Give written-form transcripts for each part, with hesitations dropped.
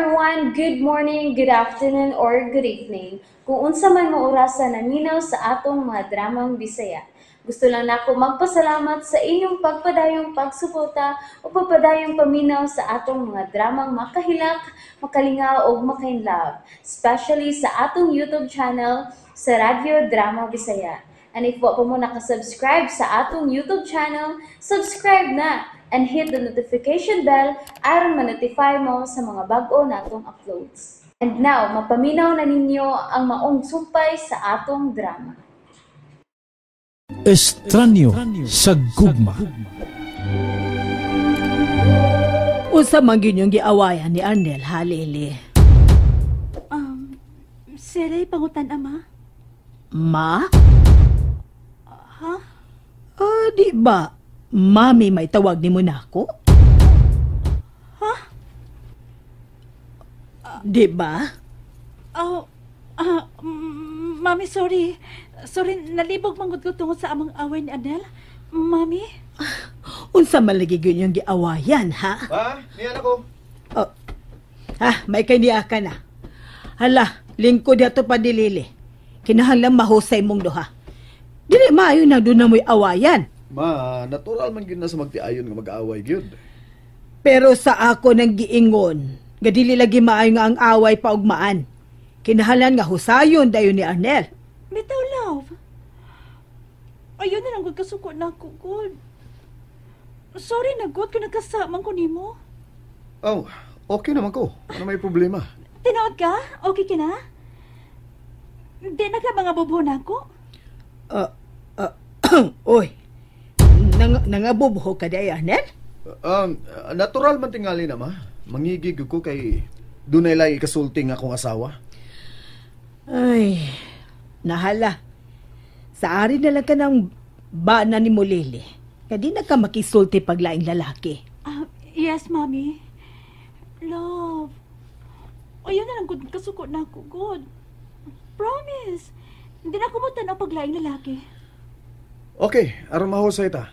Everyone! Good morning, good afternoon, or good evening. Kung unsa man mo orasa naminaw sa atong mga dramang Bisaya. Gusto lang nako magpasalamat sa inyong pagpadayong pagsuporta o pagpadayong paminaw sa atong mga dramang makahilak, makalingaw ug makainlove, especially sa atong YouTube channel sa Radyo Drama Bisaya. And if wa pa mo nakasubscribe sa atong YouTube channel, subscribe na and hit the notification bell aron ma-notify mo sa mga bag-o natong uploads. And now, mapaminaw na ninyo ang maong sumpay sa atong drama. Estranyo sa gugma. Unsa man gyud yung giawayan ni Arnel, ha, Lily? Sere, pangutan ama? Ma? Ha? Ah, di ba? Mami may tawag ni mo nako? Ha? Di ba? Oh, Mami, sorry. Sorry, nalibog manggod ko tungod sa amang away ni Arnel. Mami? Unsa man lagi gyud yung giawayan, ha? Ma, niyan ako. Oh. Ha, may kay niya ka na. Hala, lingkod yato pa ni Lily. Kinahanglan mahusay mong duha. Dili maayo na doon na mo'y awayan. Ma, natural man gyud na sa magtiayon nga mag-aaway gyud. Pero sa ako nang giingon, nga dili lagi maayo nga ang away paugmaan. Kinahanglan nga husayon dayon ni Arnel. Bitaw, love. Ayun na lang gud kasuko na ako, good. Sorry na, good, kung nagkasamang ko nimo. Oh, okay naman ko. Ano may problema? Tinood ka? Okay ka na? Di na ka mga bubo na ako? Oy, nangabubuho ka di, Arnel? Natural man tingali na, ma. Mangigig ko kay dunay lay ikasulti nga akong asawa. Ay, nahala. Sa ari na lang ka ng bana ni mo, Lily. Kaya di na ka makisulti paglaing lalaki. Yes, Mami. Love. Ayun na lang, good. Kasuko na ako, good. Promise. Hindi na ako matanaw paglaing lalaki. Okay, aron mahusay ta.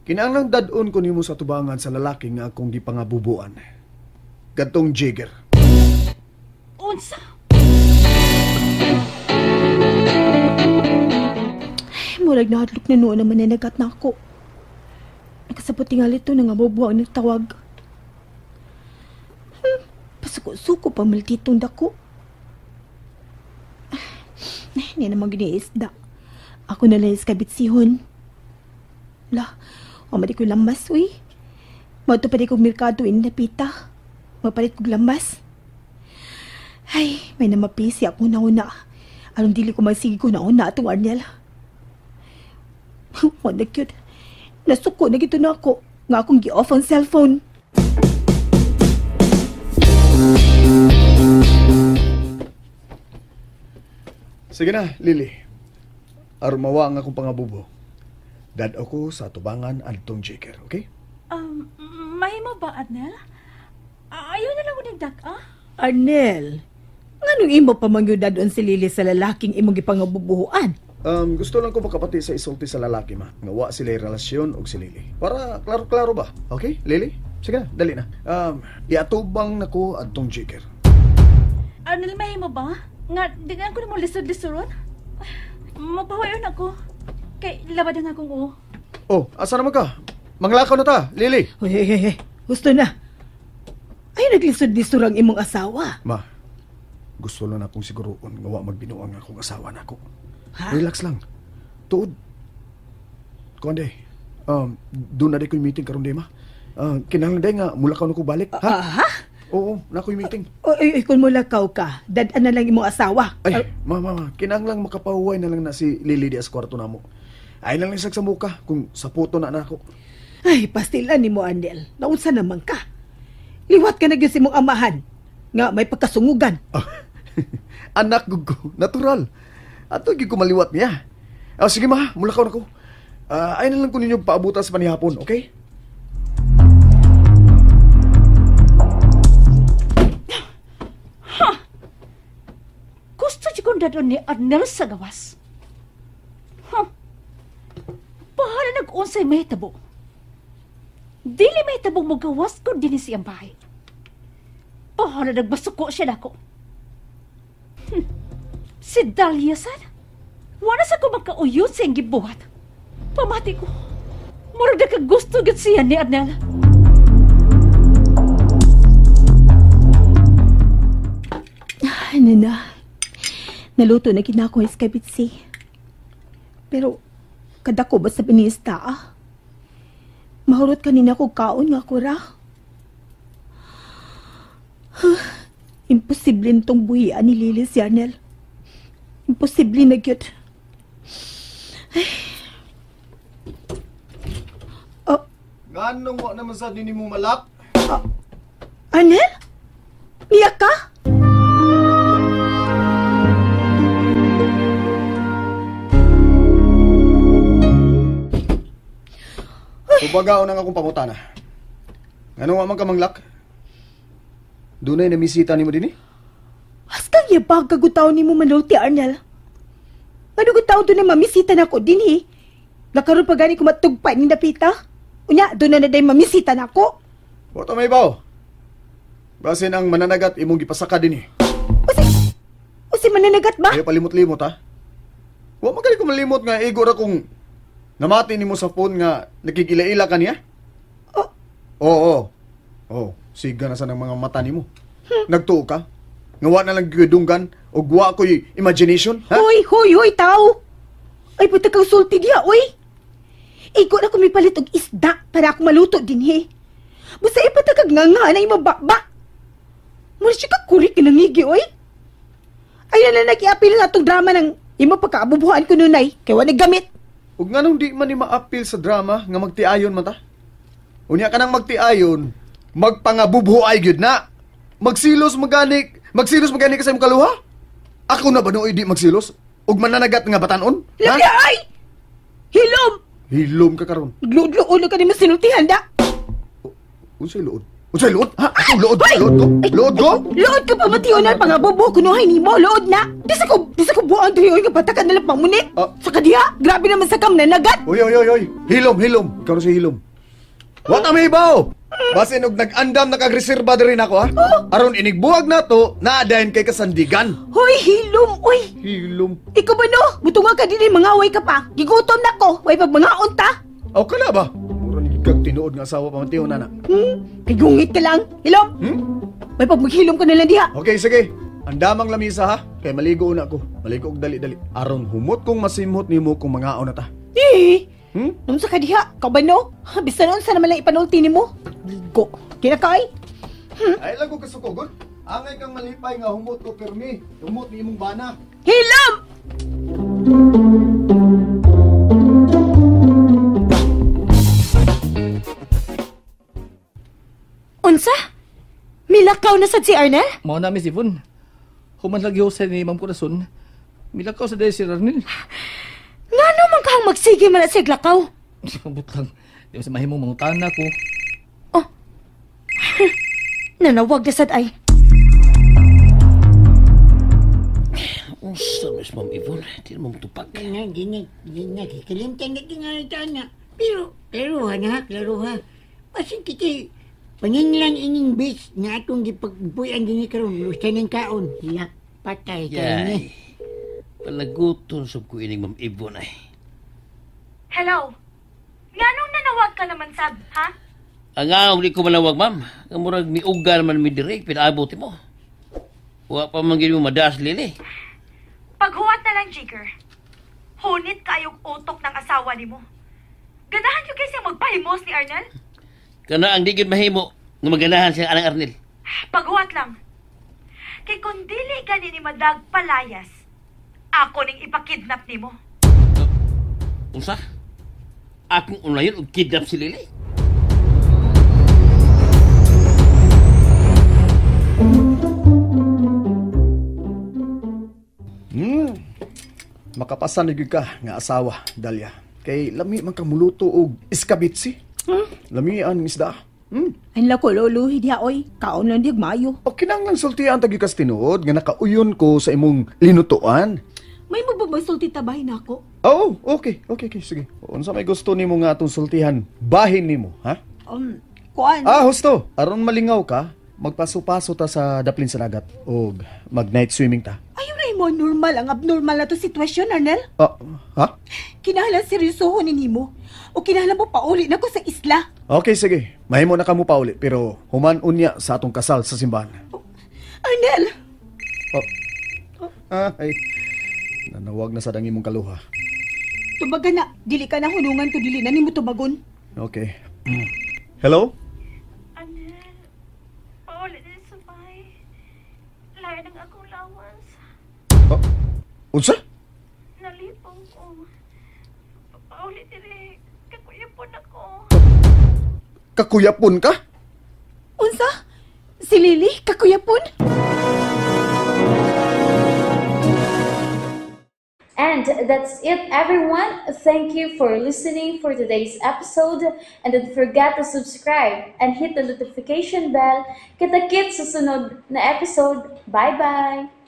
Kinahanglan dad-on ko nimo sa tubangan sa lalaki nga akong gipangabubuan. Kadtong Jigger. Unsa? Ay, murag nahadlok na noon naman na nagat na ako. Nakasabot tingali ito na nga bubuang nagtawag. Pasuko-suko pa malditong dako. Ay, hindi naman giniisda. Ako na lang kabit sihon. La, o mali ko lamas, uy. Mato pa di kong merkado in napita. Mapalit kong lamas. Ay, may namapisi ako na-una. Anong dili ko magsige ko na-una atong Arnel. Wala cute. Nasuko na gito na ako. Nga akong gi-off ang cellphone. Sige na, Lily. Aron mawa ang akong pangabubo. Dad ako sa tubangan adtong Jigger, okay? Mahimo ba, Arnel? Ayaw na lang ko nagdak, ah? Arnel, nganong imo pa man gyud dadon si Lily sa lalaking imong gipangabubuhuan? Gusto lang ko makapati sa isulti sa lalaki, ma. Nga wa sila relasyon og si Lily. Para klaro-klaro ba? Okay, Lily? Sige na, dali na. Iatubang nako adtong Jigger. Arnel, mahimo ba? Nga, di nga ko na mo lisod-lisoron? Mapawayon ako. Kay labad ang akong uo. Oh, asa naman ka? Manglakaw na ta, Lily. Hoy, hey, hey, hey. Gusto na. Ay, naglisod-lisod ang imong asawa. Ma, gusto lang akong siguroon nga wa magbinuang akong asawa nako. Ha? Relax lang. Tuod. Kuan day. Doon na day ko'y meeting karon day, ma. Kinahanglan day nga mulakaw na ko balik, ha? Ha? Oo, na ko'y meeting. O, ay, kung mulakaw ka, dad-an na lang imong asawa. Ay, ma, kinahanglan makapahuway na lang na si Lily di sa kwarto namo. Ay lang lang sa muka kung saputo na nako. Ay, pastilan ni mo, Arnel. Naunsa naman ka. Liwat ka na gyud sa imong amahan. Nga may pagkasungugan. Oh, anak gugo, natural. Ato gyud ko maliwat niya. Oh, sige ma, mulakaw na ko. Ay na lang ko ninyo paabutan sa panihapon, okay? Ha! Gusto siya kong dadon ni Arnel sa gawas. Ha! Bahala nag-unsay mahitabo. Dili mahitabo mo gawas kung dini siyang bahay. Pahala nagbasuko siya nako. Si Dahlia san? Wala sa ko magkauyot sa iyang gibuhat. Pamati ko. Murag nakagusto gid siya ni Arnel. Ay, nana. Naluto na kinako ang iskabitsi. Pero, kadako ba sa binista ah? Mahurot kanina ko kaon nga ko ra. Imposible nitong buhian ni Lily si Arnel. Imposible na gyud. Ay. Oh. Nganong wa naman sa nini mo malak? Arnel? Niya ka? Tubagaw na nga akong pangutana. Ngano wa man ka manglak? Dunay namisita nimo dinhi? Hastang yabag kagutaw nimo manulti, Arnel. Ngano gutaw dunay mamisita nako dinhi? Lakaron pa gani ko matugpa ni Napita. Unya, doon na day mamisita nako. Wa ta may baw. Basin ang mananagat imong gipasaka dinhi. Usi mananagat ba? Ayo palimot-limot ha. Wa man gani ko malimot nga igo ra kung namati nimo sa phone nga nakikila-ila ka niya? Oh. Oo. Oh, siga na sa ng mga mata nimo. Nagtuo ka? Nga wa na lang gidunggan og wa ko'y imagination, ha? Hoy, hoy, hoy, tao. Ay, puta kang sulti diha, oy. Igo na ko mipalit og isda para ako maluto dinhi. Basta ipatagag nga nga na imababa. Mura siya ka kurik nangigi, oy. Ay na nag-iapil na itong drama ng imo pagkaabubuhan ko nunay, kay wa naggamit. Ug nganong di man ni maapil sa drama nga magtiayon man ta? Unya ka nang magtiayon, magpangabubuhay gyud na. Magsilos maganik, magsilos maganik ka sa imong kaluha? Ako na ba nooy di magsilos? Ug mananagat nga batanon? Lagi ay! Hilom! Hilom ka karon. Gluod-luod ka nimo sinultihan da. Unsay luod? Unsay luod? Ha? Ako luod, luod ko. Luod ko? Luod ka pa matiyonan pangabubo kunuhay nimo, luod na. Di sa ko buang diri oy nga batakan na lang pamunit. Sa kadiha, grabe naman sa kam nanagat. Oy oy oy oy. Hilom, hilom. Ikaw si hilom. Wa ta may ibaw. Basin og nag-andam nakagreserba diri nako ha. Aron inigbuwag nato, naa dayon kay kasandigan. Hoy, hilom oy. Hilom. Ikaw ba no? Mutunga ka dinhi mangaway ka pa. Gigutom nako, way pag mangaon ta. Aw kana ba? Mura ni kag tinuod nga asawa pa man tiyon na. Kay gungit ka lang. Hilom. May pag maghilom ka na lang diha. Okay, sige. Andamang lamisa ha. Kay maligo na ako. Maligo og dali-dali. Aron humot kong masimhot nimo kung mangaon na ta. Eh. Nung sa kadiha, ka ba no? Bisan unsa naman lang ipanulti nimo. Ligo. Kinakay. Ay lang ko kasukogon. Angay kang malipay nga humot ko pirmi. Humot ni imong bana. Hilom! Unsa? Milakaw na sad si Arnel? Mao na Miss Yvonne. Human lagi ho ni Ma'am Corazon. Milakaw sa dahil si Arnel. Ngano man kang magsige man siya lakaw? Abot lang. Di ba sa mahimong mangutana ko. Oh. Nanawag na sad ay. Unsa Miss Ma'am Yvonne? Di mo tupag. Di na. Kikalimtan na tingalita na. Pero, klaruha na, klaruha. Basin kiti, paninglan ining base nga atong gipagbuyan din karon, lusta ng kaon. Lapatay kayo ni. Palaguton sab ko ining Ma'am Yvonne ay. Hello? Nganong nanawag ka naman sab, ha? Ang awag di ko manawag, ma'am. Ang murag miuga naman mi diri, pinaabot mo. Wa pa man gid mo madaas lili. Paghuwat na lang, Jigger. Hunit kayong utok ng asawa nimo. Ganahan yung kasi magpahimos ni Arnel? Kana ang di gyud mahimo nga maganahan siya anang Arnel. Paghuwat lang. Kay kung dili gani ni Madag palayas, ako ning ipakidnap nimo. Unsa? Akong unayon og kidnap si Lily? Makapasan na gyud ka nga asawa, Dahlia. Kay lami man ka muluto og iskabitsi. Lamian ng isda. Ay lako lolo, diha oy. Kaon lang diag maayo. O kinahanglan sultian ta gyud kas tinuod nga nakauyon ko sa imong linutuan. May magbabay sulti tabahin ako. Oh, okay. Okay, sige. Unsa may gusto nimo nga atong sultihan? Bahin nimo, ha? Kuan. Ah, husto. Aron malingaw ka, Magpaso-paso ta sa daplin sa dagat og mag night swimming ta. Ayaw na mo normal ang abnormal na to sitwasyon, Arnel. Ah, ha? Kinahanglan seryosohon ni nimo. O kinahanglan mo pauli na ko sa isla. Okay, sige. Mahimo na kamo pauli pero human unya sa atong kasal sa simbahan. Arnel! Oh. Ay. Nanawag na sa dang imong kaluha. Tubaga na. Dili ka na hunungan ko dili na nimo tubagon. Okay. Hello? Anel, pauli din sa bahay. Lain ang akong lawas. Oh. Unsa? Nalipong ko. Pauli dire. Kakuyapon ako. Kakuyapon ka? Unsa? Si Lily, kakuyapon? And that's it, everyone. Thank you for listening for today's episode. And don't forget to subscribe and hit the notification bell. Kita-kits sa sunod na episode. Bye-bye!